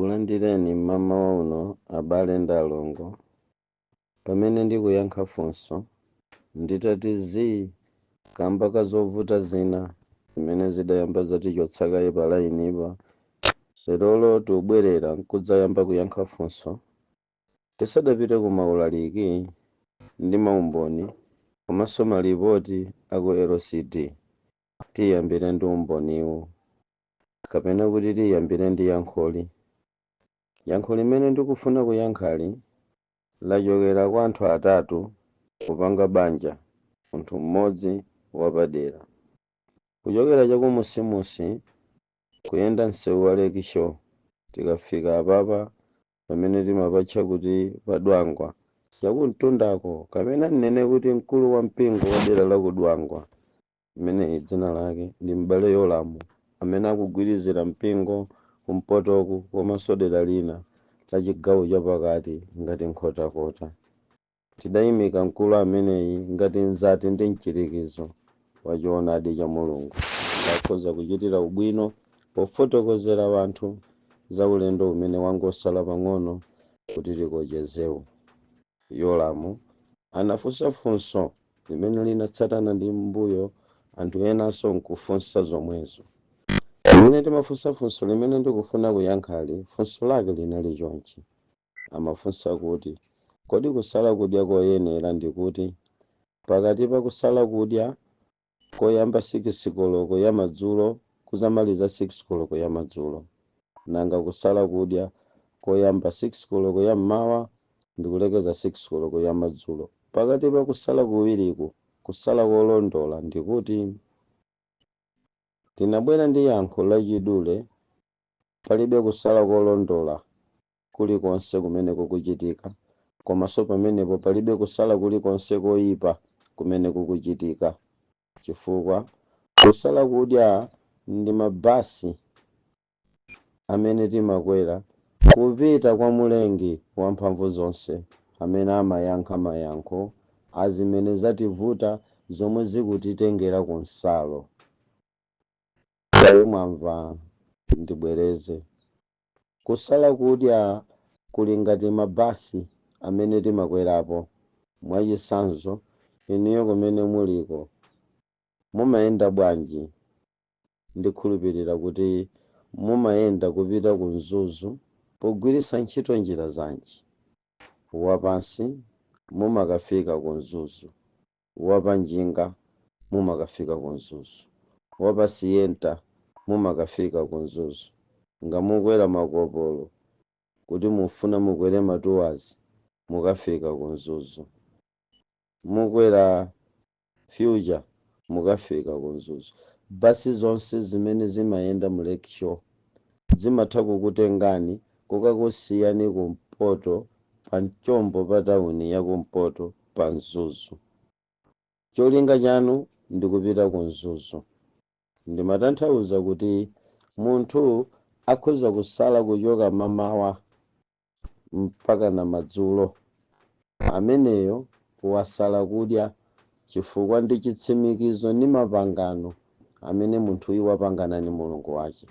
Ndikulandireni mmamawa uno, abale ndi alongo, pamene ndikuyankha funso. Nditati zii kamba ka zovuta zina zimene zidayamba zatichotsa kaye pa line pa, lerolo tikubwerera nkudzayamba kuyankha funso tisadapite ku maulaliki ndi maumboni komanso malipoti aku LCD. Tiyambire ndi umboniwu, kapena kuti tiyambire ndi yankholi. Yankho limene ndikufuna kuyankhali lachokera kwa anthu atatu kupanga banja, munthu mmodzi wapadera. Kuchokera chakumusimusi, kuyenda msewu wa Lake Shore, tikafika apapa pamene timapatcha kuti Padwangwa, chakumtundako, kapena nnene kuti mkulu wa mpingo wa dera la Kudwangwa, imeneyi dzina lake ndi M'bale Yolamu, amene akugwirizira mpingo kumpotoku komanso dera lina la chigawo chapakati ngati Nkhotakota. Tidayimika mkulu ameneyi ngati mzati ndi mchirikizo wa choonadi cha Mulungu, akhoza kuchitira ubwino pofotokozera wanthu za ulendo umene wangosala pang'ono kuti tikochezewu. Yolamu anafunsa funso limene linatsatana ndi mbuyo anthu enanso nkufunsa zomwezo. Pamene timafunsa funso limene ndikufuna kuyankhali, funso lake linali chonchi. Amafunsa kuti, kodi kusala kudya koyenera ndikuti pakati pa kusala kudya koyamba 6 koloko ya madzulo kuzamaliza 6 koloko ya madzulo, nanga kusala kudya koyamba 6 koloko ya mmawa ndikulekeza 6 koloko ya madzulo, pakati pa kusala kuwiriku, kusala kolondola ndikuti? Tinabwera ndi yankho lachidule: palibe kusala kolondola kulikonse kumene kukuchitika, komanso pamenepo palibe kusala kulikonse koyipa kumene kukuchitika, chifukwa kusala kudya ndi mabasi amene timakwera kupita kwa Mulengi wamphamvu zonse, amene amayankha mayankho azimene zativuta zomwe zikutitengera ku nsalo. Kaye mwamva? Ndibwereze: kusala kudya kuli ngati mabasi amene timakwerapo. Mwachitsanzo, inuyo kumene muliko mumayenda bwanji? Ndikhulupirira kuti mumayenda kupita ku Mzuzu pogwiritsa ntchito njira zanji? Wapansi mumakafika ku Mzuzu, wapanjinga mumakafika ku Mzuzu, wapasiyenta mumakafika ku Mzuzu, ngamukwera makopolo kuti mufuna mukwere matuwazi, mukafika ku Mzuzu, mukwera Future, mukafika ku Mzuzu. Basi zonse zimene zimayenda mu Lake Shore zimatha kukutengani kukakusiyani kumpoto, pa mchombo pa tawuni ya kumpoto pa Mzuzu. Cholinga chanu ndikupita ku Mzuzu. Ndimatanthauza kuti munthu akhoza kusala kuchoka mamawa mpaka na madzulo, ameneyo wasala kudya, chifukwa ndi chitsimikizo ndi mapangano amene munthuyu wapangana ndi Mulungu wake.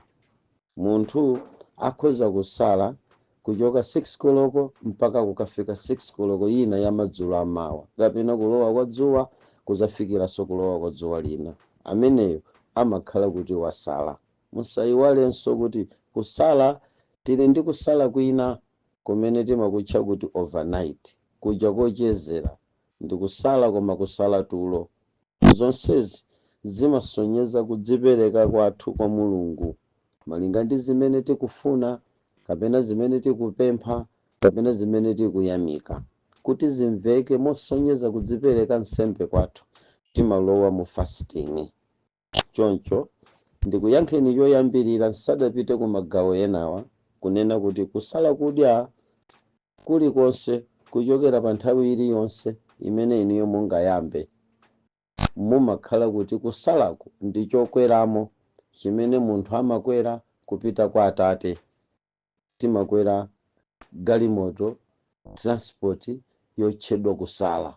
Munthu akhoza kusala kuchoka 6 koloko mpaka kukafika 6 koloko ina ya madzulo amawa, kapena kulowa kwa dzuwa kuzafikiranso kulowa kwa dzuwa lina, ameneyo amakhala kuti wasala. Musayiwalenso kuti kusala, tili ndi kusala kwina kumene timakutcha kuti overnight, kuja kochezera, ndi kusala koma kusala tulo. Zonsezi zimasonyeza kudzipereka kwathu kwa Mulungu malinga ndi zimene tikufuna, kapena zimene tikupempha, kapena zimene tikuyamika. Kuti zimveke mosonyeza kudzipereka nsembe kwathu, timalowa mu fasting. Choncho ndikuyankheni choyambirira nsadapite ku magawo enawa, kunena kuti kusala kudya kulikonse kuchokera pa nthawi iliyonse imene inuyo mungayambe, mumakhala kuti kusalaku ndi chokweramo chimene munthu amakwera kupita kwa Atate. Timakwera galimoto, transport yotchedwa kusala.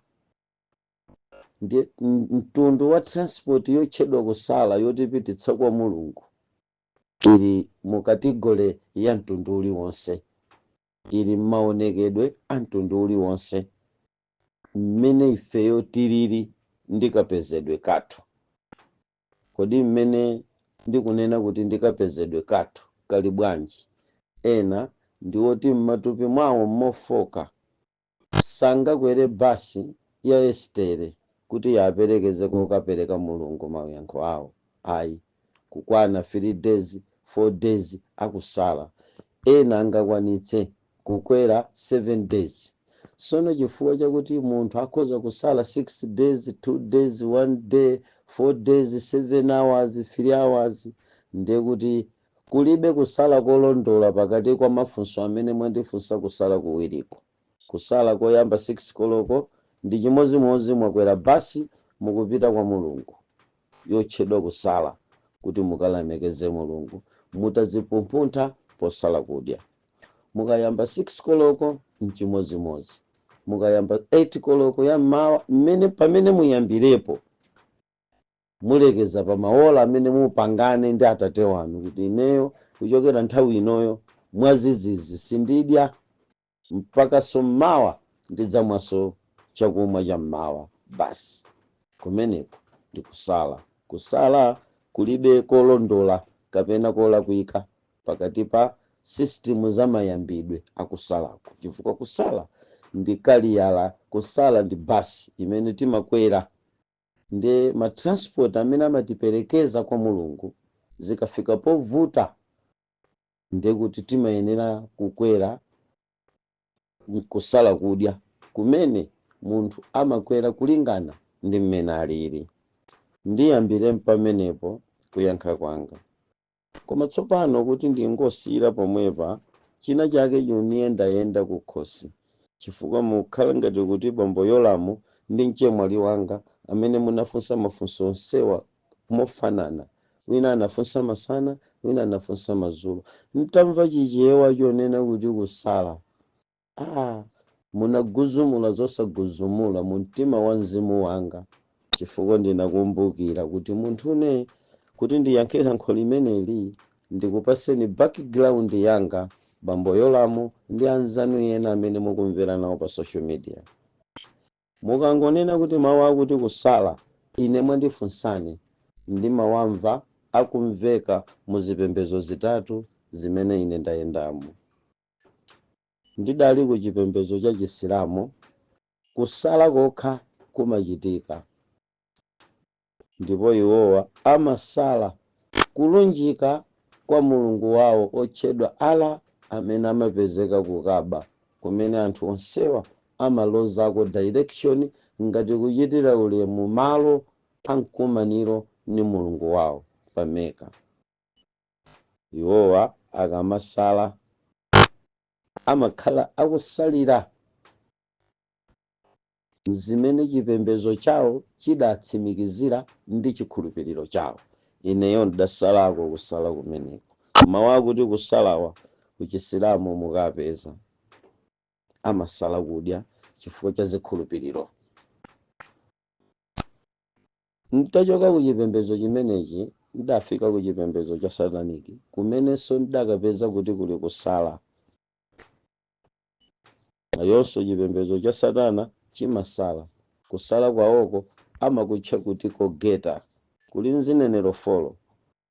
Ndi mtundu wa transport yotchedwa kusala yotipititsa kwa Mulungu. Ili mu category ya mtundu uliwonse, ili m'maonekedwe a mtundu uliwonse, mmene ifeyo tilili ndi kapezedwe kathu. Kodi mmene ndikunena kuti ndi kapezedwe kathu kali bwanji? Ena ndi oti m'matupi mwawo mofoka sangakwere basi ya estere kuti yaperekeze kokapereka Mulungu mayankho awo, ayi, kukwana 3 days, 4 days akusala. Ena angakwanitse kukwera 7 days. Sono chifukwa chakuti munthu akhoza kusala 6 days, 2 days, 1 day, 4 days, 7 hours, 3 hours, ndiye kuti kulibe kusala kolondola pakati kwa mafunso amene mwandifunsa. Kusala kuwiriko, kusala koyamba 6 koloko ndi chimozimozi mwakwera basi mukupita kwa Mulungu, yotchedwa kusala kuti mukalemekeze Mulungu mutazipumpuntha posala kudya. Mukayamba 6 koloko, mchimozimozi mukayamba 8 koloko ya mmawa, mmene pamene muyambirepo mulekeza pa maola amene mupangane ndi atate wanu kuti ineyo kuchokera nthawi inoyo mwazizizi sindidya mpaka so mmawa ndidzamwaso chakumwa cha mmawa basi. Kumeneko ndi kusala. Kusala kulibe kolondola kapena kolakwika pakati pa system za mayambidwe akusalako, chifukwa kusala ndi kaliyala, kusala ndi basi imene timakwera ndi ma transport amene amatiperekeza kwa Mulungu. Zikafika povuta, ndekuti timayenera kukwera kusala kudya kumene munthu amakwera kulingana ndi mmene alili. Ndiyambire pamenepo kuyankha kwanga. Koma tsopano kuti ndingosiyira pomwepa, china chake chuniyendayenda kukhosi, chifukwa mukhala ngati kuti bambo Yolamu ndi mchemwali wanga amene munafunsa mafunso onsewa mofanana, wina anafunsa masana, wina anafunsa madzulo. Mtamva Chichewa chonena kuti kusala, munaguzumula zosaguzumula mu mtima wa mzimu wanga, chifukwa ndinakumbukira kuti munthune kuti ndiyankhe yankho limeneli ndikupaseni background yanga, bambo Yolamu ndi anzanu ena amene mukumvera nawo pa social media. Mukangonena kuti mawu akuti kusala, ine mwandifunsani ndimawamva akumveka mu zipembedzo zitatu zimene ine ndayendamo. Ndidali ku chipembedzo cha Chisilamu. Kusala kokha kumachitika, ndipo iwowa amasala kulunjika kwa mulungu wawo otchedwa Ala, amene amapezeka ku Kaaba, kumene anthu onsewa amalozako direction ngati kuchitira ulemu malo amkumaniro ni mulungu wawo pa Meka. Iwowa akamasala amakhala akusalira zimene chipembedzo chawo chidatsimikizira ndi chikhulupiriro chawo. Ineyo ndidasalako kusala kumeneko. Mawu akuti kusalawa kuchisilamu mukapeza amasala kudya chifukwa cha zikhulupiriro. Ntachoka ku chipembedzo chimenechi, ndidafika ku chipembedzo cha Satanic, kumenenso ndidakapeza kuti kuli kusala. Nayonso chipembedzo cha Satana chimasala. Kusala kwawoko amakutcha kuti kogeta. Kuli nzinenero 4,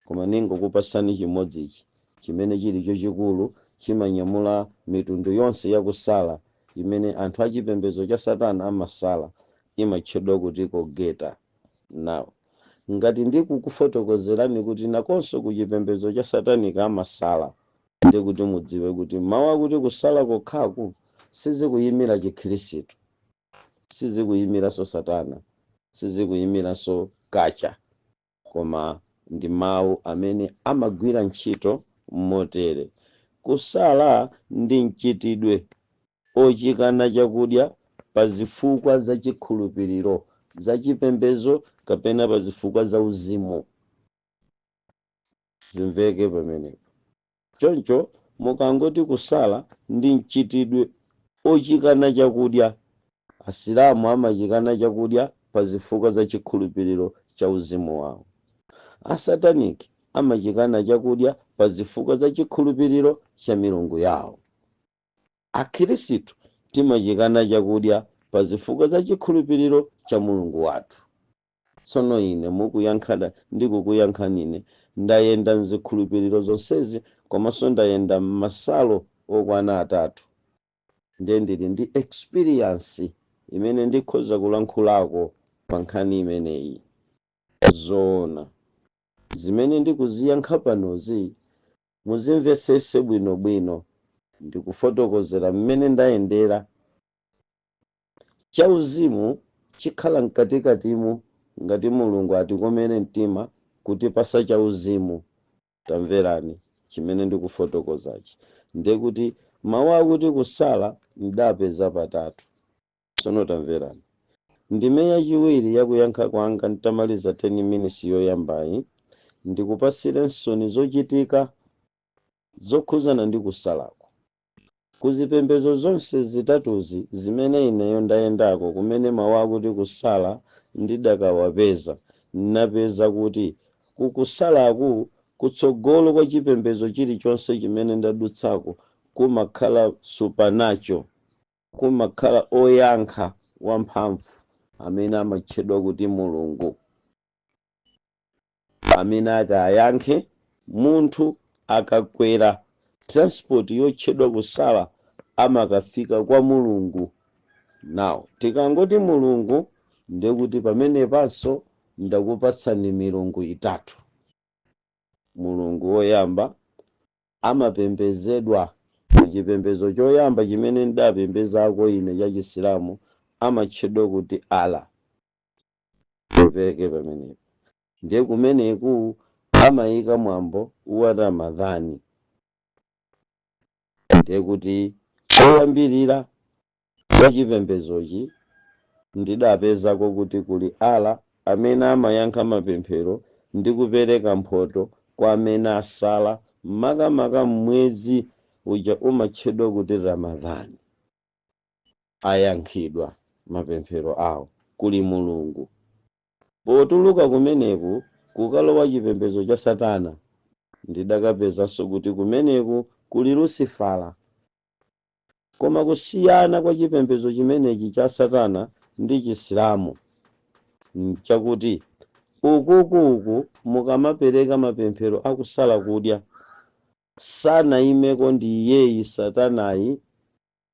koma ningokupasani chimodzichi chimene chili chachikulu, chimanyamula mitundu yonse yakusala imene anthu achipembedzo cha Satana amasala, imatchedwa kuti kogeta. Now, ngati ndikukufotokozerani kuti nakonso ku chipembedzo cha Satanic amasala, ndikuti mudziwe kuti mawu akuti kusala kokhaku sizikuyimira Chikhirisitu, sizikuyimiranso Satana, sizikuyimiranso kacha, koma ndi mawu amene amagwira ntchito motere: kusala ndi mchitidwe ochikana chakudya pa zifukwa za chikhulupiriro, za chipembedzo kapena pa zifukwa za uzimu. Zimveke pamenepo. Choncho mukangoti kusala ndi mchitidwe ochikana chakudya, Asilamu amachikana chakudya pa zifukwa za chikhulupiriro cha uzimu wawo, a Satanic amachikana chakudya pa zifukwa za chikhulupiriro cha uzimu wawo. pa zifukwa za chikhulupiriro cha milungu yawo. Akhirisitu timachikana chakudya pa zifukwa za chikhulupiriro cha Mulungu wathu. Tsono ine mukuyankhana ndikukuyankhani ine ndayenda mzikhulupiriro zonsezi, komanso ndayenda m'masalo okwana 3, ndiye ndili ndi experience imene ndikhoza kulankhulako pa nkhani imeneyi. Zoona zimene ndikuziyankha panozi muzimvesese bwinobwino. Ndikufotokozera mmene ndayendera. Chauzimu chikhala mkatikatimu ngati Mulungu atikomere mtima kuti pasa chauzimu. Tamverani chimene ndikufotokozachi. Ndiye kuti mawu akuti kusala ndapeza patatu. Tsono tamverani ndime yachiwiri yakuyankha kwanga. Ntamaliza 10 minutes yoyambayi, ndikupasirensoni zochitika zokhuzana ndi kusalako kuzipembedzo zonse zitatuzi zimene ineyo ndayendako. Kumene mawu akuti kusala ndidakawapeza, napeza kuti kukusalaku, kutsogolo kwa chipembedzo chilichonse chimene ndadutsako, kumakhala supernatural, kumakhala oyankha wamphamvu amene amatchedwa kuti Mulungu, amene ati ayankhe munthu akakwera transport yotchedwa kusala, amakafika kwa Mulungu. Nawo tikangoti Mulungu, ndekuti pamenepanso ndakupatsani milungu itatu. Mulungu woyamba amapembedzedwa muchipembedzo choyamba chimene ndapembedzako ine cha Chisilamu, amatchedwa kuti Allah. Mveke pamenepo. Ndiye kumeneku amayika mwambo wa Ramadhani. Ndiye kuti koyambirira kwa chipembedzochi ndidapezako kuti kuli Allah amene amayankha mapemphero ndi kupereka mphoto kwa amene asala, makamaka mwezi uja umatchedwa kuti Ramadhani, ayankhidwa mapemphero awo. Kuli Mulungu. Potuluka kumeneku kukalowa chipembedzo cha Satana, ndidakapezanso kuti kumeneku kuli Lusifala. Koma kusiyana kwa chipembedzo chimenechi cha Satana ndi Chisilamu nchakuti ukukuuku mukamapereka mapemphero akusala kudya, sanayimeko ndi iyeyi Satanayi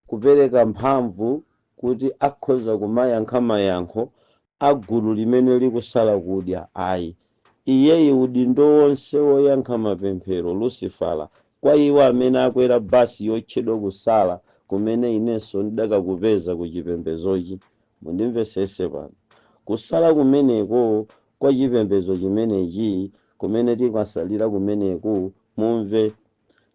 kupereka mphamvu kuti akhoza kumayankha mayankho a gulu limene likusala kudya, ayi. Iyeyi udindo wonse woyankha mapemphero, Lusifala, kwa iwo amene akwera basi yotchedwa kusala, kumene inenso ndidakakupeza ku chipembedzochi. Mundimvesese pano. Kusala kumeneko kwa chipembedzo chimenechi kumene tikasalira kumeneku, mumve,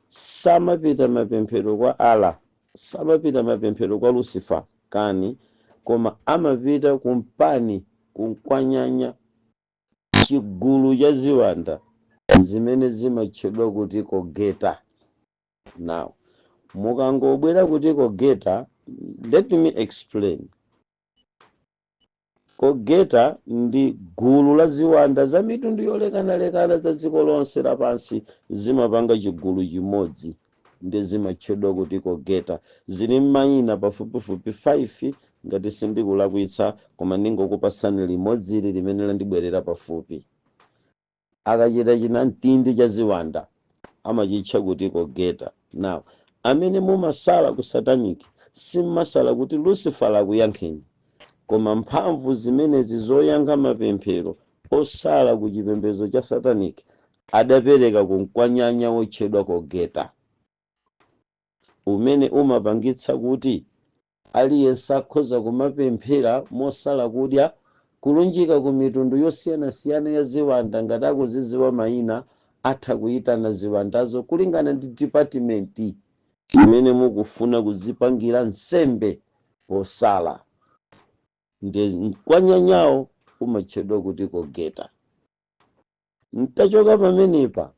samapita mapemphero kwa Allah, samapita mapemphero kwa Lucifer kani, koma amapita kumpani kunkwanyanya chigulu cha ziwanda zimene zimatchedwa kuti kogeta. Now mukangobwera kuti kogeta, let me explain. Kogeta ndi gulu la ziwanda za mitundu yolekanalekana za dziko lonse lapansi, zimapanga chigulu chimodzi ndi zimatchedwa kuti kogeta. Zili m'mayina pafupifupi 5 ngati sindikulakwitsa, koma ndingokupasani limodzili limene landibwerera pafupi. Akachita china mtindi cha ziwanda amachitcha kuti kogeta. Now amene mumasala ku satanic, simmasala kuti Lucifer akuyankheni, koma mphamvu zimenezi zoyankha mapemphero osala ku chipembedzo cha satanic adapereka ku mkwanyanya wotchedwa kogeta, umene umapangitsa kuti aliyense akhoza kumapemphera mosala kudya kulunjika ku mitundu yosiyanasiyana ya ziwanda. Ngati akuziziwa mayina, atha kuyitana ziwandazo kulingana ndi department imene mukufuna kuzipangira nsembe posala. Ndi mkwanyanyawo umatchedwa kuti kogeta. Ntachoka pamenepa,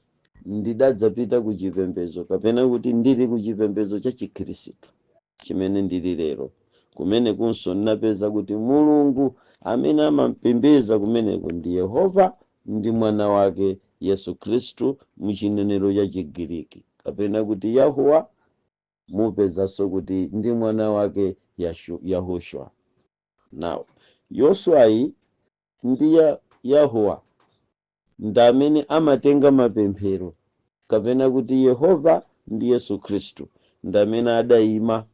ndidadzapita ku chipembedzo, kapena kuti ndili ku chipembedzo cha Chikhristu chimene ndili lero. Kumene kunso ndinapeza kuti Mulungu amene amampembedza kumeneko ndi Yehova ndi mwana wake. Yesu Khristu muchinenero cha Chigiriki, kapena kuti Yahuwa, mupezanso kuti ndi mwana wake Yahushua. Now, Yoswayi ndi Yahuwa ndi amene amatenga mapemphero, kapena kuti Yehova ndi Yesu Khristu ndi amene adayima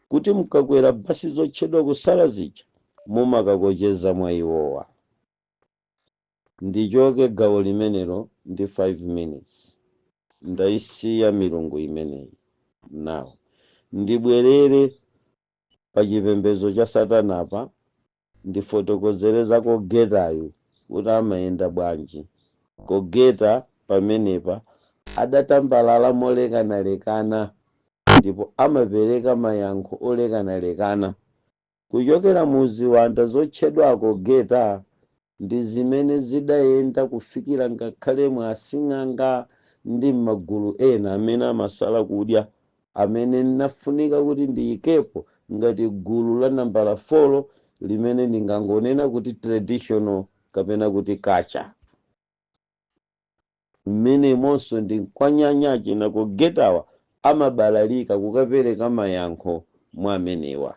kuti mukakwera basi zotchedwa kusala zija, mumakakocheza mwa iwowa. Ndichoke gawo limenelo ndi 5 minutes, ndayisiya milungu imeneyi. Now, ndibwerere pa chipembedzo cha satanapa, ndifotokozere za kogetayu kuti amayenda bwanji. Kogeta pamenepa adatambalala molekanalekana ndipo amapereka mayankho olekanalekana kuchokera mu ziwanda zotchedwa kogeta, ndi zimene zidayenda kufikira ngakhale mwa asing'anga ndi m'magulu ena amene amasala kudya, amene nafunika kuti ndiyikepo ngati gulu la nambala 4 limene ndingangonena kuti traditional kapena kuti culture. Mmenemonso ndi kwanyanyachi nakogetawa amabalalika kukapereka mayankho mwa amenewa.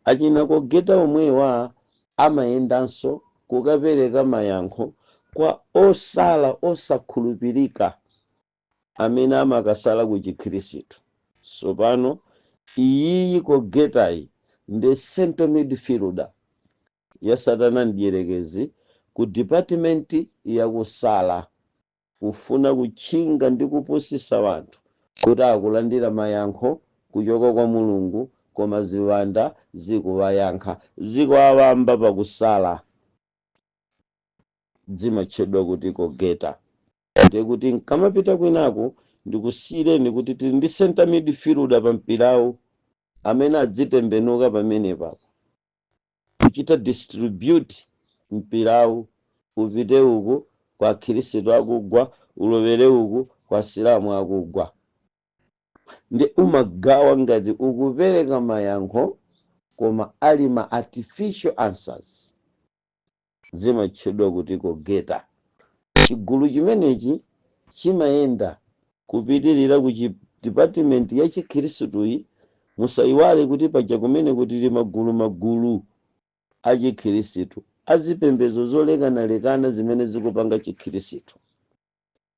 Achina kogeta omwewa amayendanso kukapereka mayankho kwa osala osakhulupirika amene amakasala ku Chikhristu. Sopano iyiyi kogetayi ndi central midfielder ya satana mdierekezi ku department yakusala, kufuna kutchinga ndi kupusisa wanthu kuti akulandira mayankho kuchoka kwa Mulungu, koma ziwanda zikuwayankha, zikuwawamba pakusala. Zimatchedwa kuti kogeta. Ndiye kuti nkamapita kwinaku, ndikusiyireni kuti tili ndi center midfielder pa mpirawu amene adzitembenuka pamenepapo kuchita distribute mpirawu, upite uku kwa Khristu akugwa, ulowere uku kwa Silamu akugwa. Ndi umagawa ngati ukupereka mayankho, koma ali ma artificial answers. Zimatchedwa kuti kogeta. Chigulu chimenechi chimayenda kupitirira ku department ya Chikhristuyi. Musayiwale kuti paja kumene kuti magulu magulu a Chikhristu, azipembedzo zolekanalekana zimene zikupanga Chikhristu,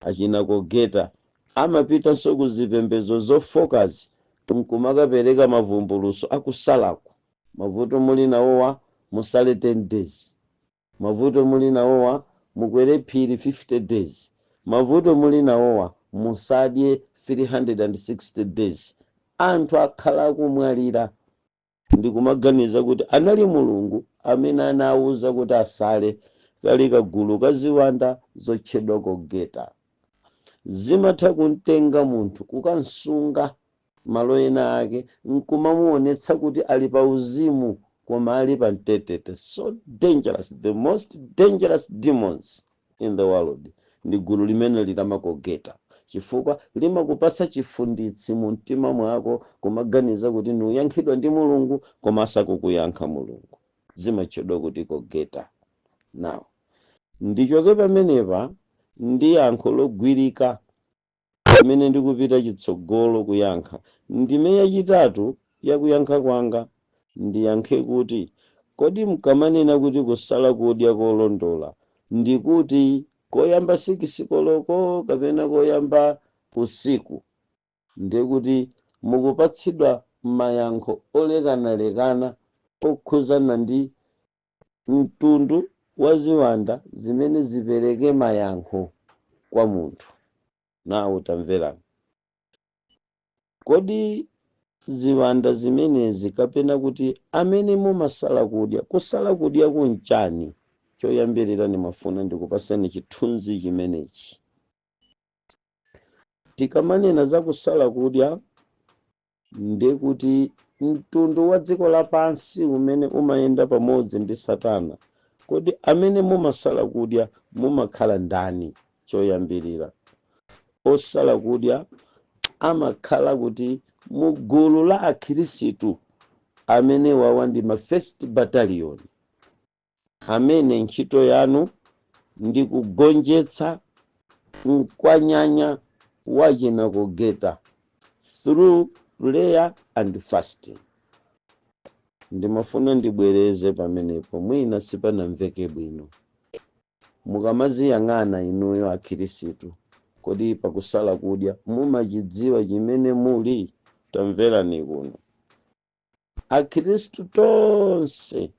achina kogeta amapitanso ku zipembedzo zofokazi nkumakapereka mavumbuluso akusalaku. Mavuto muli nawowa, musale 10 days. Mavuto muli nawowa, mukwere phiri 50 days. Mavuto muli nawowa, musadye 360 days. Anthu akhala akumwalira ndikumaganiza kuti anali Mulungu amene anawuza kuti asale. Kali kagulu kaziwanda zotchedwa kogeta, zimatha kumtenga munthu kukansunga malo ena ake nkumamuonetsa kuti ali pa uzimu, koma ali pa mtetete. So dangerous, the most dangerous demons in the world ndi gulu limene lilamakogeta, chifukwa limakupasa chifunditsi mu mtima mwako kumaganiza kuti nuyankhidwa ndi Mulungu, koma asakukuyankha Mulungu. Zimatchedwa kuti kogeta. Now, ndichoke pamenepa ndi yankho logwirika pamene ndikupita chitsogolo kuyankha ndime yachitatu yakuyankha kwanga. Ndiyankhe kuti, kodi mkamanena kuti kusala kudya kolondola ndikuti koyamba 6 koloko kapena koyamba usiku? Ndikuti mukupatsidwa mayankho olekanalekana okhuzana ndi mtundu wa ziwanda zimene zipereke mayankho kwa munthu. Nawu tamverani, kodi ziwanda zimenezi kapena kuti amene mumasala kudya, kusala kudya kunchani? Choyambirira, ndimafuna ndikupaseni chithunzi chimenechi. Tikamanena za kusala kudya, ndikuti mtundu wa dziko lapansi umene umayenda pamodzi ndi satana. Kodi amene mumasala kudya mumakhala ndani? Choyambirira, osala kudya amakhala kuti mugulu la akhirisitu amene wawa ndi ma first battalion, amene ntchito yanu ndi kugonjetsa Mkwanyanya wachina kugeta through prayer and fasting. Ndimafuna ndibwereze pamenepo, mwina sipanamveke bwino. Mukamaziyang'ana inuyo akhirisitu, kodi pakusala kudya mumachidziwa chimene muli? Tamverani kuno, akhristu tonse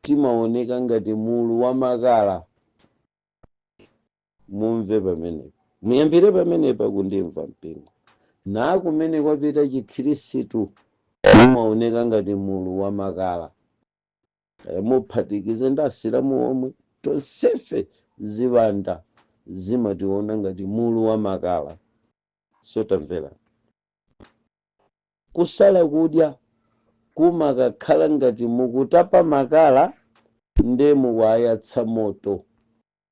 timaoneka ngati mulu wa makala. Mumve pamenepo, muyambire pamenepa kundimva mpingo na kumene kwapita chikhirisitu, mumaoneka ngati mulu wa makala. Kaya muphatikize ndi asilamu omwe, tonsefe ziwanda zimationa ngati mulu wa makala. So tamvera, kusala kudya kumakakhala ngati mukutapa makala, nde mukuayatsa moto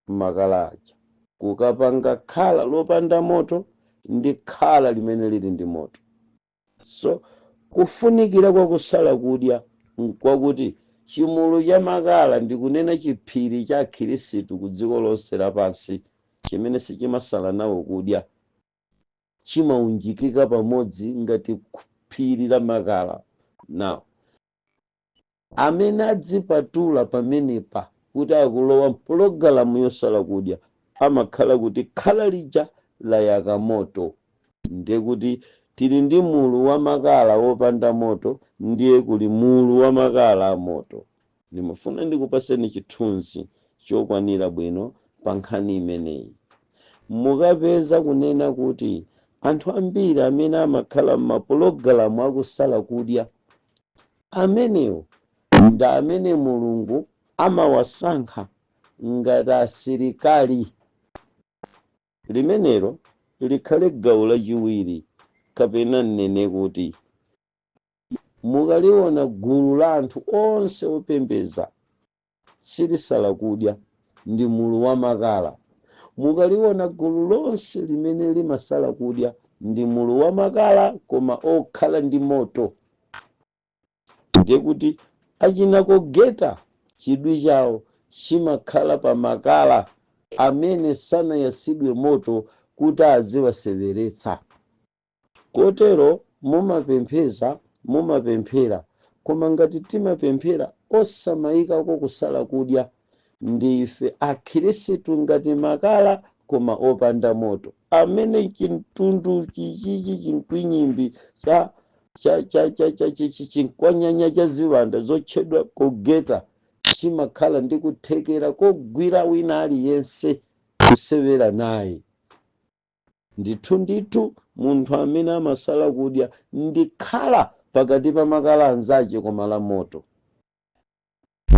makala aja, kukapanga khala lopanda moto ndi khala limene lili ndi moto. So kufunikira kwa kusala kudya nkwakuti chimulu cha makala, ndikunena chiphiri cha akhirisitu ku dziko lonse lapansi chimene sichimasala nawo kudya, chimaunjikika pamodzi ngati phiri la makala. Now amene adzipatula pamenepa kuti akulowa mpulogalamu yosala kudya, amakhala kuti khala lija layaka moto. Ndiye kuti tili ndi mulu wa makala wopanda moto, ndiye kuli mulu wa makala a moto. Ndimafuna ndikupaseni chithunzi chokwanira bwino pa nkhani imeneyi. Mukapeza kunena kuti anthu ambiri amene amakhala m'mapulogalamu akusala kudya, amenewo ndi amene Mulungu amawasankha ngati asilikali. Limenelo likhale gawo lachiwiri, kapena nnene kuti mukaliona gulu la anthu onse opembeza silisala kudya, ndi mulu wa makala. Mukaliona gulu lonse limene limasala kudya, ndi mulu wa makala koma okhala ndi moto. Ndiye kuti achinakogeta chidwi chawo chimakhala pa makala amene sanayasidwe moto kuti aziwaseweretsa. Kotero mumapempheza, mumapemphera, koma ngati timapemphera osamayikako kusala kudya, ndife akhirisitu ngati makala koma opanda moto, amene chimtundu chichichi chinkwinyimbi cha cha cha cha cha chinkwanyanya cha ziwanda zotchedwa kogeta chimakhala ndi kuthekera kogwira wina aliyense kusewera naye. Ndithu ndithu, munthu amene amasala kudya ndi khala pakati pa makala anzace koma la moto.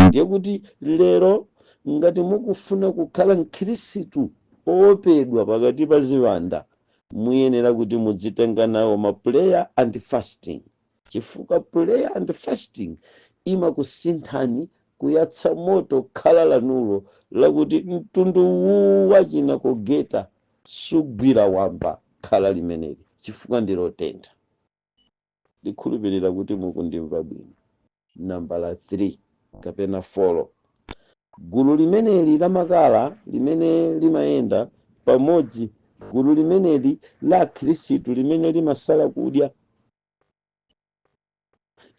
Ndiye kuti lero ngati mukufuna kukhala mkhirisitu oopedwa pakati pa ziwanda, muyenera kuti mudzitenga nawo ma prayer and fasting, chifukwa prayer and fasting imakusinthani kuyatsa moto khala lanulo, lakuti mtundu uwu wachina kogeta sugwira wamba khala limeneli, chifukwa ndi lotentha. Ndikhulupirira kuti mukundimva bwino. Nambala 3 kapena 4, gulu limeneli la makala limene limayenda pamodzi, gulu limeneli la khristu limene limasala kudya,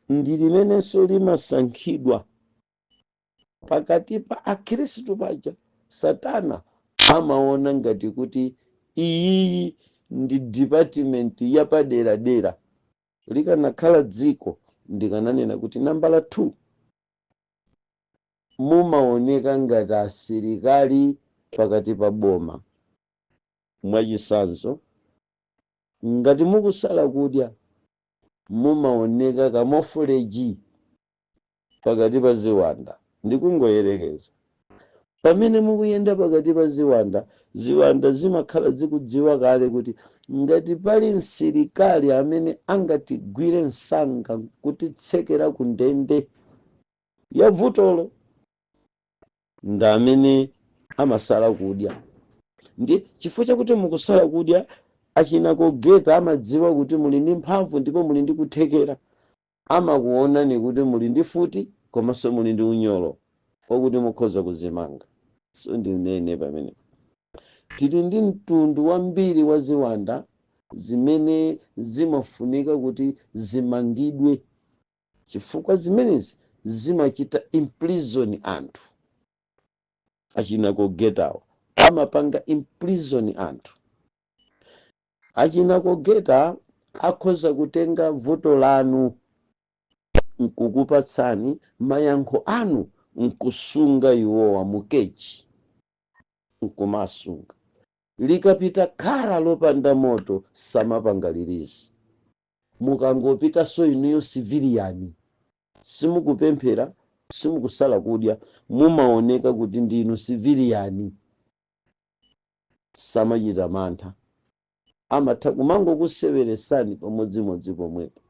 ndi limenenso limasankhidwa pakati pa akhristu paja. Satana amaona ngati kuti iyiyi ndi department yapaderadera. Likanakhala dziko, ndikananena kuti nambala 2, mumaoneka ngati asilikali pakati pa boma. Mwachisanzo, ngati mukusala kudya, mumaoneka camouflage pakati pa ziwanda. Ndikungoyerekeza, pamene mukuyenda pakati pa ziwanda, ziwanda zimakhala zikudziwa kale kuti ngati pali msilikali amene angatigwire msanga kutitsekera ku ndende ya vutolo, ndi amene amasala kudya. Ndi chifukwa chakuti mukusala kudya, achina kogeta amadziwa kuti muli ndi mphamvu ndipo muli ndi kuthekera. Amakuonani kuti muli ndi futi komanso muli ndi unyolo wakuti mukhoza kuzimanga. So ndinene pamene Tili ndi mtundu wambiri wa ziwanda zimene zimafunika kuti zimangidwe, chifukwa zimenezi zimachita imprison anthu. Achina Kogetawa amapanga imprison anthu. Achina Kogeta akhoza kutenga vuto lanu nkukupatsani mayankho anu, nkusunga iwowa mu cage, nkumasunga. Likapita khala lopanda moto, samapanga release. Mukangopitanso inuyo civilian, simukupemphera, simukusala kudya, mumaoneka kuti ndinu civilian, samachita mantha, amatha kumangokuseweresani pamodzimodzi pomwepo.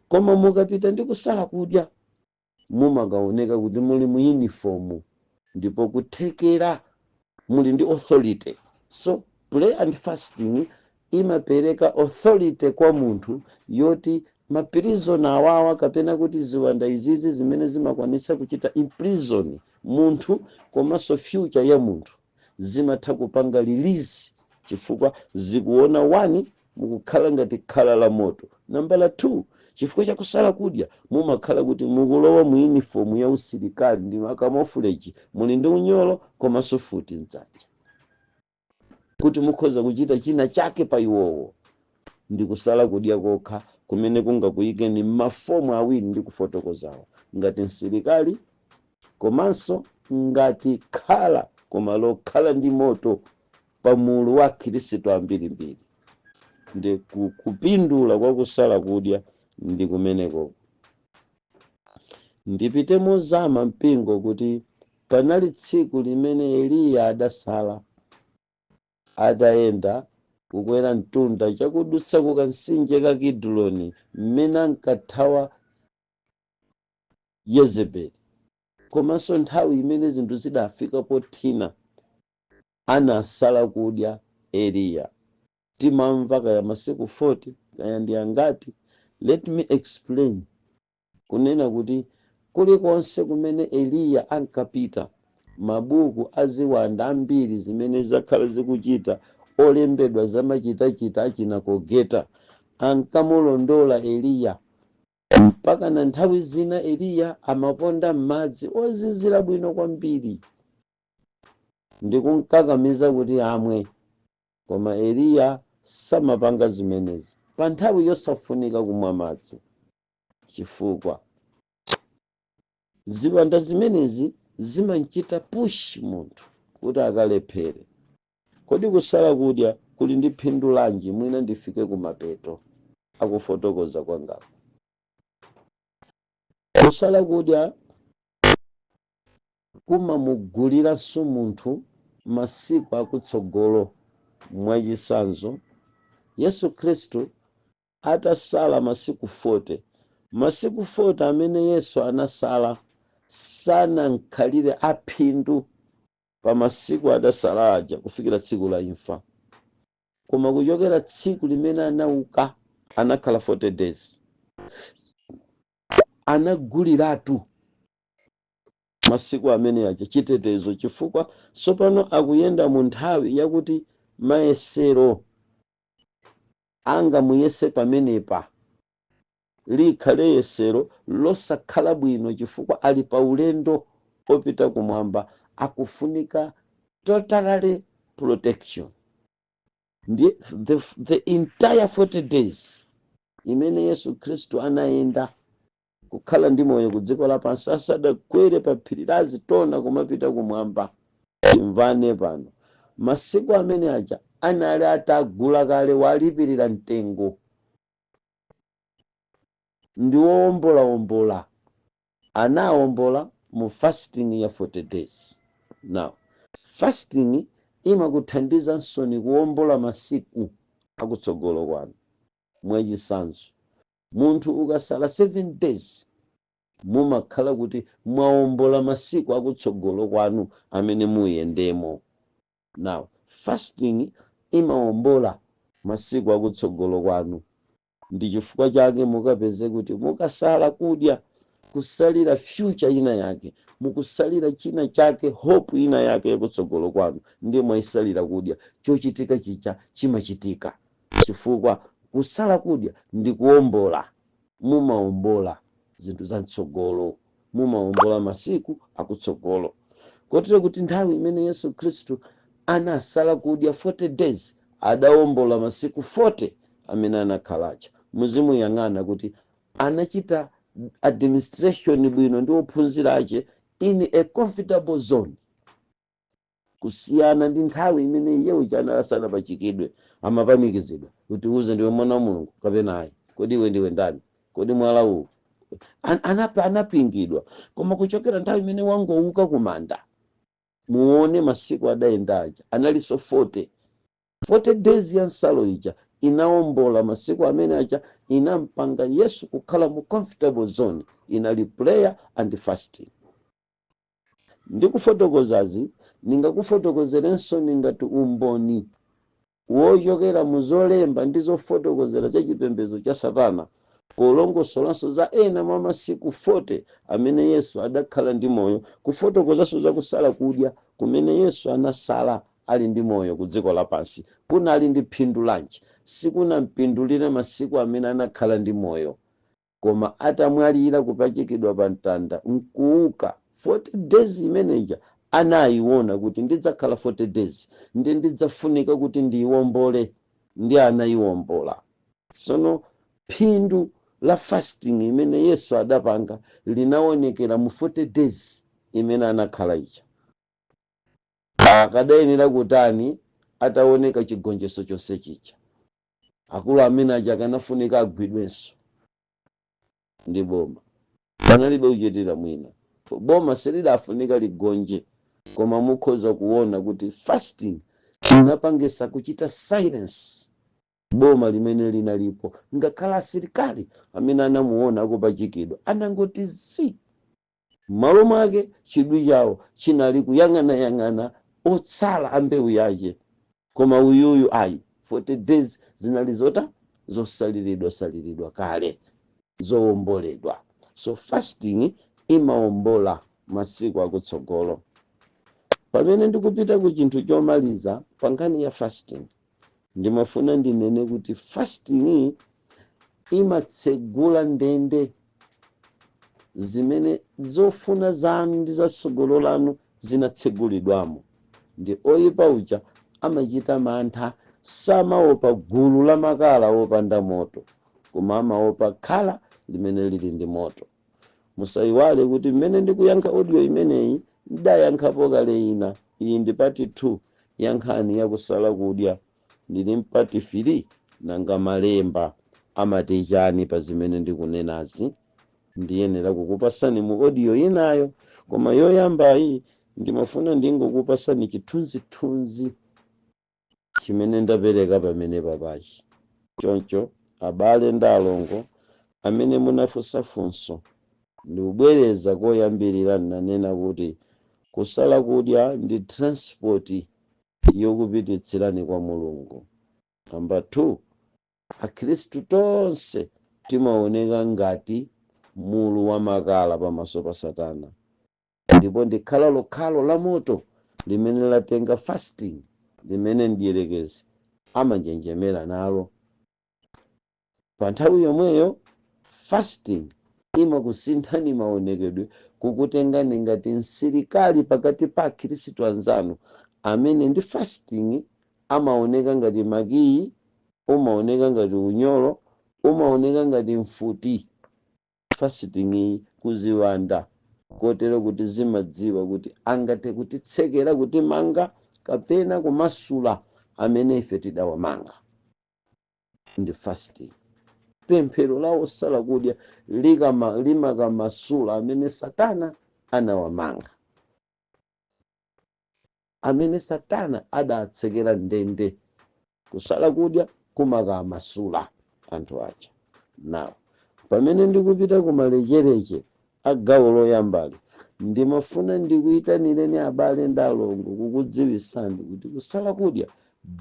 Koma mukapita ndi kusala kudya, mumakaoneka kuti muli mu uniform ndipo kuthekera muli ndi authority. So prayer and fasting imapereka authority kwa munthu yoti ma prison awawa, kapena kuti ziwanda izizi zimene zimakwanisa kuchita imprison munthu komanso future ya munthu, zimatha kupanga release chifukwa zikuona 1, mukukhala ngati khala la moto; nambala 2, chifukwa chakusala kudya mumakhala kuti mukulowa mu uniform ya usilikali, ndi camouflage, muli ndi unyolo komanso futi mdzanja, kuti mukhoza kuchita china chake pa iwowo. Ndi kusala kudya kokha kumene kungakuyikeni m'mafomu awiri ndi kufotokozawo, ngati msilikali komanso ngati khala, koma lokhala ndi moto pamulu wa Khristu ambirimbiri. Ndi kupindula kwa kusala kudya ndi kumeneko. Ndipite mozama, mpingo, kuti panali tsiku limene Eliya adasala atayenda kukwera mtunda chakudutsa ku kansinje ka Kidroni mmene ankathawa Yezebeli, komanso nthawi imene zinthu zidafika pothina, anasala kudya Eliya. Timamva kaya masiku 40, kaya ndi angati. Let me explain kunena kuti kulikonse kumene Eliya ankapita, mabuku aziwanda ambiri zimene zakhala zikuchita olembedwa zamachitachita achina Kogeta ankamulondola Eliya, mpaka na nthawi zina Eliya amaponda m'madzi ozizira bwino kwambiri ndi kumkakamiza kuti amwe, koma Eliya samapanga zimenezi pa nthawi yosafunika kumwa madzi, chifukwa ziwanda zimenezi zimachita push munthu kuti akalephere. Kodi kusala kudya kuli ndi phindu lanji? Mwina ndifike kumapeto akufotokoza kwangako. Kusala kudya kumamuguliranso munthu masiku akutsogolo. Mwachisanzo, Yesu Khristu atasala masiku 40, masiku 40 amene Yesu anasala sanankhalire aphindu pa masiku adasala aja kufikira tsiku la imfa, koma kuchokera tsiku limene anauka, anakhala 40 days, anaguliratu masiku amene aja chitetezo, chifukwa tsopano akuyenda mu nthawi yakuti mayesero angamuyese pamenepa likhale yesero losakhala bwino, chifukwa ali pa ulendo opita kumwamba, akufunika totally protection. Ndi the entire 40 days imene Yesu Khristu anayenda kukhala ndi moyo ku dziko lapansi asadakwere pa phiri la Azitona kumapita kumwamba, timvane pano, masiku amene aja anali atagula kale, walipirira mtengo ndi wowombolawombola, anawombola mu fasting ya 40 days. Now, fasting imakuthandizanso kuwombola masiku akutsogolo kwanu. Mwachisanzo, munthu ukasala 7 days, mumakhala kuti mwawombola masiku akutsogolo kwanu amene muyendemo. Now, fasting imawombola masiku akutsogolo kwanu. Ndi chifukwa chake mukapeze kuti mukasala kudya Kusalira future ina yake, mukusalira china chake, hope ina yake yakutsogolo kwanu, ndiye mwayisalira kudya. Chochitika chicha chimachitika chifukwa kusala kudya ndi kuwombola. Mumawombola zinthu za mtsogolo, mumawombola masiku akutsogolo, kotero kuti nthawi imene Yesu Khristu anasala kudya 40 days, adawombola masiku 40 amene anakhalacha. Muzimuyang'ana kuti anachita administration bwino ndi ophunzira ache in a comfortable zone, kusiyana ndi nthawi imene iye uja anali asanapachikidwe, amapanikizidwa kuti, "Uze, ndiwe mwana wa Mulungu kapena ayi? Kodi iwe ndiwe ndani? Kodi mwala uwu?" Anapingidwa. Koma kuchokera nthawi imene wangouka kumanda, muone masiku adayenda aja analinso 40. 40 days ya nsalo ija inawombola masiku amene aja, inampanga Yesu kukhala mu comfortable zone. Inali prayer and fasting. Ndikufotokozazi ningakufotokozerenso ngati umboni wochokera mu zolemba ndi zofotokozera za chipembedzo cha satana, polongosolanso za ena mwa masiku 40 amene Yesu adakhala ndi moyo, kufotokozanso za kusala kudya kumene Yesu anasala ali ndi moyo ku dziko lapansi kunali ndi phindu lanji. Sikunampindulire masiku amene anakhala ndi moyo, koma atamwalira, kupachikidwa pa mtanda nkuuka, 40 days imeneja anayiona kuti ndidzakhala 40 days ndi ndidzafunika kuti ndiyiwombole, ndi anayiwombola. Sono phindu la fasting imene Yesu adapanga linaonekera mu 40 days imene anakhala ija. Akadayenera kutani ataoneka chigonjetso chonse chija? Akulu amene aja akanafunika agwidwenso ndi boma, panalibe kuchitira mwina. Boma silidafunika ligonje, koma mukhoza kuona kuti fasting inapangisa kuchita silence boma limene linalipo. Ngakhale asilikali amene anamuona akupachikidwa anangoti zi. M'malo mwake chidwi chawo chinali kuyang'anayang'ana otsala a mbewu yache, koma uyuyu ayi. 40 days zinali zota zosaliridwa saliridwa kale, zowomboledwa. So fasting imawombola masiku akutsogolo. Pamene ndikupita ku chinthu chomaliza pa nkhani ya fasting, ndimafuna ndinene kuti fasting imatsegula ndende zimene zofuna zanu ndi zatsogolo lanu zinatsegulidwamo ndi oyipa uja. Amachita mantha, samaopa gulu la makala wopanda moto, koma amaopa khala limene lili ndi moto. Musayiwale kuti mmene ndikuyankha audio imeneyi, ndayankhapo kale ina. Iyi ndi part 2 ya nkhani yakusala kudya, ndili m'part 3. Nanga malemba amati chani pa zimene ndikunenazi? Ndiyenera kukupasani mu audio inayo, koma yoyambayi ndimafuna ndingokupasani chithunzithunzi chimene ndapereka pamene papachi. Choncho abale ndi alongo amene munafunsa funso, ndikubwereza koyambirira, nanena kuti kusala kudya ndi transport yokupititsirani kwa Mulungu. Namba 2, akhristu tonse timaoneka ngati mulu wa makala pamaso pa satana, ndipo ndikhala lokhalo la moto limene latenga fasting, limene mdierekezi amanjenjemera nalo. Pa nthawi yomweyo fasting imakusinthani maonekedwe, kukutengani ngati msilikali pakati pa akhristu anzanu amene ndi fasting amaoneka ngati makiyi, umaoneka ngati unyolo, umaoneka ngati mfuti fasting iyi kuziwanda, kotero kuti zimadziwa kuti angathe kutitsekera, kutimanga kapena kumasula amene ife tidawamanga ndi fasting. Pemphero la osala kudya limakamasula amene satana anawamanga, amene satana adatsekera ndende. Kusala kudya kumakamasula anthu aja. Nawo pamene ndikupita kumalechereche a gawo loyambali, ndimafuna ndikuyitanireni abale ndi alongo, kukudziwisani kuti kusala kudya,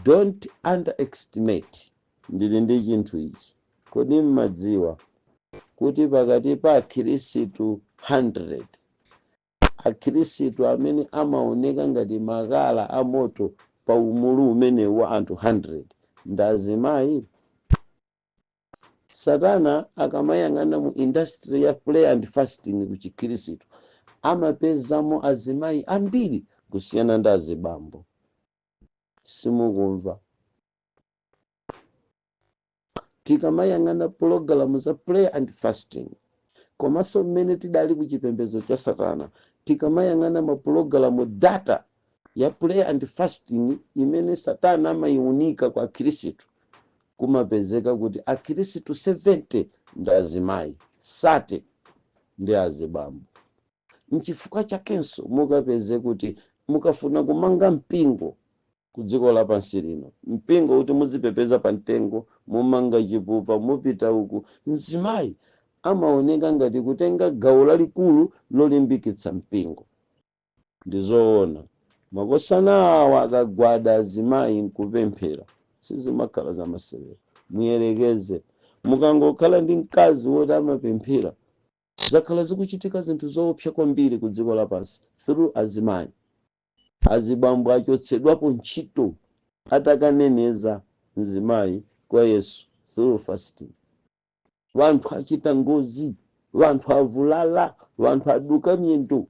don't underestimate. Ndili ndi chinthu ichi. Kodi mmadziwa Kuti pakati pa Akhirisitu 100, Akhirisitu amene amaoneka ngati makala amoto pa umulu umenewu wa anthu 100 ndi azimayi. Satana akamayang'ana mu industry ya prayer and fasting ku Chikhirisitu, amapezamo azimayi ambiri kusiyana ndi azibambo. Simukumva? Tikamayang'ana pologalamu za prayer and fasting, komanso mmene tidali ku chipembedzo cha Satana, tikamayang'ana mapulogalamu, data ya prayer and fasting imene Satana amayiunika kwa Akhirisitu, kumapezeka kuti Akhirisitu 70 ndi azimayi, 30 ndi azibambo. Nchifukwa chakenso mukapeze kuti mukafuna kumanga mpingo ku dziko lapansi lino, mpingo kuti muzipepeza pa mtengo, mumanga chipupa, mupita uku, mzimayi amaoneka ngati kutenga gawo lalikulu lolimbikitsa mpingo. Ndizoona, makosana awa akagwada azimayi nkupemphera, sizimakhala zamasewera. Muyelekeze mukangokhala ndi mkazi woti amapemphera. Zakhala zikuchitika zinthu zoopsa kwambiri ku dziko lapansi through azimayi. Azibambo achotsedwapo ntchito atakaneneza mzimayi kwa Yesu through fasting. Vanthu achita ngozi, vanthu avulala, vanthu aduka miyendo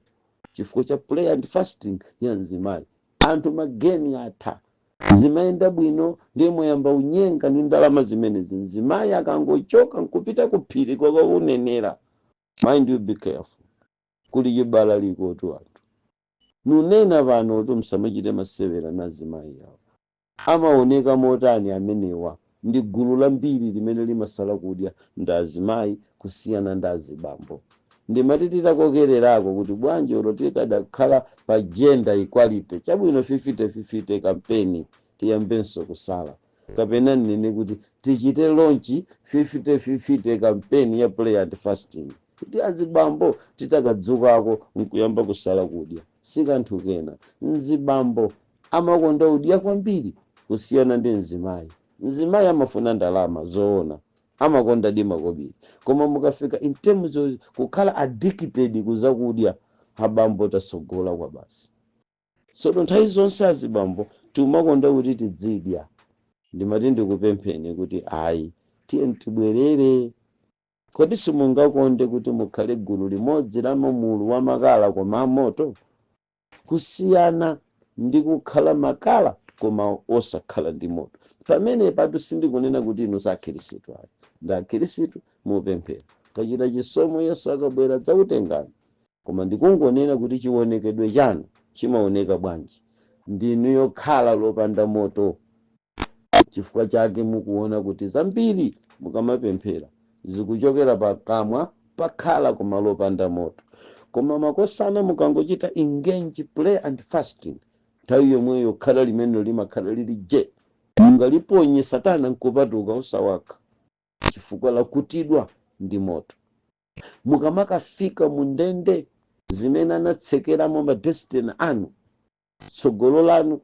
chifukwa cha prayer and fasting ya mzimayi. Anthu mageni atha, zimayenda bwino, ndiye moyamba unyenga ndi ndalama zimenezi. Mzimayi akangochoka nkupita ku phiri kwakaunenera, mind you, be careful, kuli chibalaliko tu. Anthu nunena pano kuti musamachite masewera na azimayi awo. Amaoneka motani amenewa? Ndi gulu lambiri limene limasala kudya ndi azimayi kusiyana ndi azibambo. Ndimati titakokererako kuti bwanji olo tikadakhala pa gender equality, chabwino, 50-50 campaign, tiyambenso kusala, kapena nnene kuti tichite launch 50-50 campaign ya prayer and fasting, kuti azibambo titakadzukako nkuyamba kusala kudya, si kanthu kena. Mzibambo amakonda kudya kwambiri kusiyana ndi mzimayi. Mzimayi amafuna ndalama, zoona, amakonda di makobiri, koma mukafika in terms of kukhala addicted kuzakudya, abambo tasogola kwa basi. Sono nthawi zonse azibambo timakonda kuti tidzidya. Ndimati ndikupempheni kuti ayi, tiye tibwerere. Kodi simungakonde kuti mukhale gulu limodzi la mumulu wa makala koma amoto, kusiyana ndi kukhala makala koma osakhala ndi moto? Pamene patu sindikunena kuti inu si Akhirisitu, ayi, ndi Akhirisitu, mupemphera, kachita chisomo, Yesu akabwera dzakutengani. Koma ndikungonena kuti chionekedwe chanu chimaoneka bwanji? Ndinu yokhala lopanda moto. Chifukwa chake mukuona kuti zambiri mukamapemphera zikuchokera pakamwa pakhala koma lopanda moto. Koma makosana, mukangochita engage prayer and fasting, nthawi yomweyo khala limene limakhala lili je, mungaliponye Satana nkupatuka usawakha, chifukwa lakutidwa ndi moto. Mukamakafika mu ndende zimene anatsekeramo ma destiny anu, tsogolo lanu,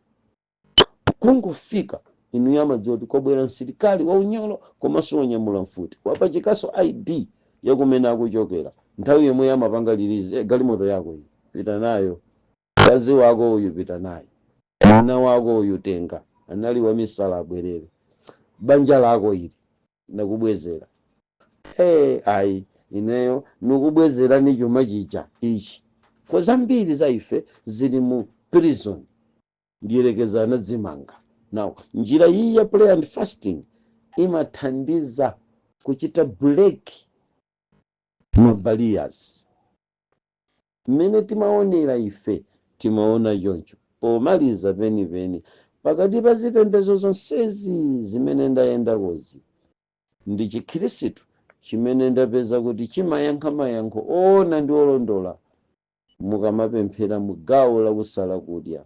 kungofika inu amadziwa kuti kwabwera msilikali wa unyolo komanso wonyamula mfuti, wapachikanso ID yakumene akuchokera. Nthawi yomwe amapanga release, galimoto yako iyi pita nayo, mkazi wako uyu pita naye, mwana wako uyu tenga, anali wamisala abwerere, banja lako ili nakubwezera. Hey, ayi, ineyo nikubwezerani chuma chija ichi. Kwa zambiri za ife zili mu prison, ndiyerekeza anadzimanga. Now njira iyi ya prayer and fasting imathandiza kuchita break ma barriers. Mmene timaonera ife, timaona choncho. Pomaliza penipeni, pakati pa zipembedzo zonsezi zimene ndayendakozi, ndi Chikhirisitu chimene ndapeza kuti chimayankha mayankho oona ndi olondola mukamapemphera mu gawo lakusala kudya,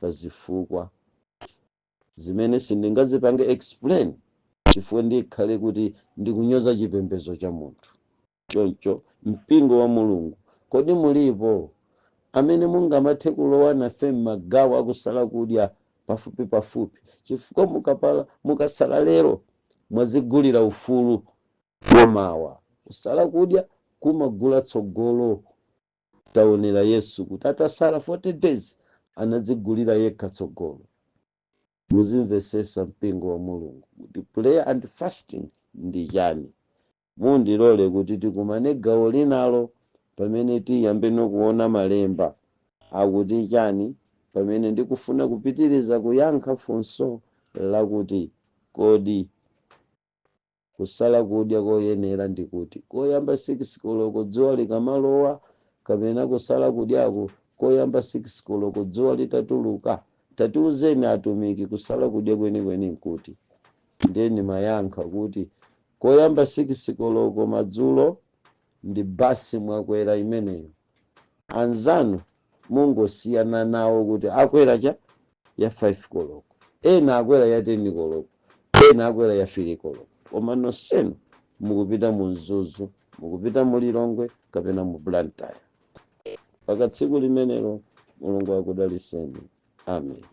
pa zifukwa zimene sindingazipange explain, chifukwa ndikhale kuti ndikunyoza chipembedzo cha munthu. Choncho mpingo wa Mulungu, kodi mulipo amene mungamathe kulowa nafe m'magawo akusala kudya pafupi pafupi? Chifukwa mukapala, mukasala lero, mwazigulira ufulu wamawa. Kusala kudya kumagula tsogolo. Taonera Yesu kuti atasala 40 days anadzigulira yekha tsogolo. Muzimvesesa, mpingo wa Mulungu, kuti prayer and fasting ndi chani. Mundilole kuti tikumane gawo linalo pamene tiyambe nokuona malemba akuti chani, pamene ndikufuna kupitiriza kuyankha funso lakuti kodi kusala kudya koyenera ndikuti koyamba 6 koloko dzuwa likamalowa, kapena kusala kudyako koyamba 6 koloko dzuwa litatuluka? Tatiuzeni atumiki, kusala kudya kwenikweni nkuti? Ndeni mayankha kuti koyamba 6 koloko madzulo ndi basi mwakwera imeneyo. Anzanu mungosiyana nawo kuti akwera cha ya 5 koloko, ena akwera ya 10 koloko, ena akwera ya 3 koloko, koma nonsenu mukupita mu Mzuzu, mukupita mu Lilongwe kapena mu Blantyre paka tsiku limenelo. Mulungu akudaliseni. Amen.